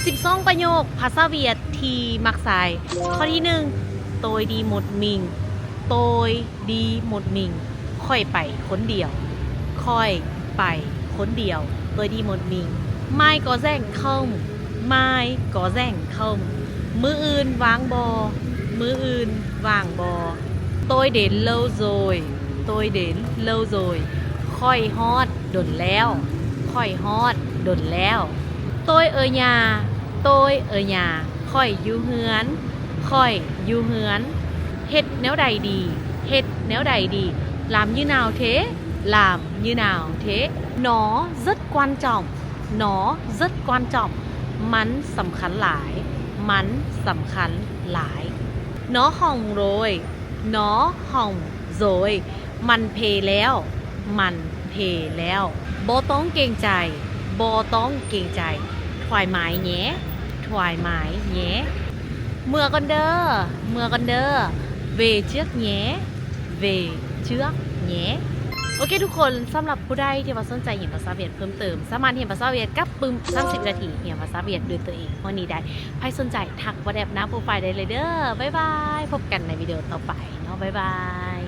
ສິບສອງປະໂຫຍກພາສາຫວຽດທີ່ມັກໃຊ້. ຂໍ້ທີໜຶ່ງ Tôi đi một mình. Tôi đi một mình. ຂ້ອຍໄປຄົນດຽວ. ຂ້ອຍໄປຄົນດຽວ. Tôi đi một mình. Mai có rảnh không? Mai có rảnh không? ມື້ອື່ນວ່າງບໍ່? ມື້ອື່ນວ່າງບໍ່? Tôi đến lâu rồi. Tôi đến lâu rồi. ຂ້ອຍຮອດດົນແລ້ວ. ຂ້ອຍຮອດດົນແລ້ວ. Tôi ở nhà. Tôi ở nhà. ຂ້ອຍຢູ່ເຮືອນ. ຂ້ອຍຢູ່ເຮືອນ. ເຮັດແນວໃດດີ? ເຮັດແນວໃດດີ? Làm như nào thế? Làm như nào thế? Nó rất quan trọng. Nó rất quan trọng. ມັນສຳຄັນຫຼາຍ. ມັນສຳຄັນຫຼາຍ. Nó hỏng rồi. Nó hỏng rồi. ມັນເພແລ້ວ. ມັນເພແລ້ວ. ບໍ່ຕ້ອງເກງໃຈ. ບໍ່ຕ້ອງເກງໃຈ. Thoải mái nhé. Thoải mái nhé. ເມືອກ່ອນເດີ. ເມືອກ່ອນເດີ. Về trước nhé. Về trước nhé. ໂອເຄທຸກຄົນ, ສຳລັບຜູ້ໃດທີ່ວ່າສົນໃຈຮຽນພາສາຫວຽດເພີ່ມເຕີມ, ສາມາດຮຽນພາສາຫວຽດກັບປຶ້ມສາມສິບນາທີ, ຮຽນພາສາຫວຽດດ້ວຍຕົວເອງຮອດນີ້ໄດ້. ໃຜສົນໃຈທັກ WhatsApp ນາໂປຣໄຟໄດ້ເລີຍເດີ. ບາຍບາຍ. ພົບກັນໃນວິດີໂອຕໍ່ໄປເນາະ. ບາຍບາຍ.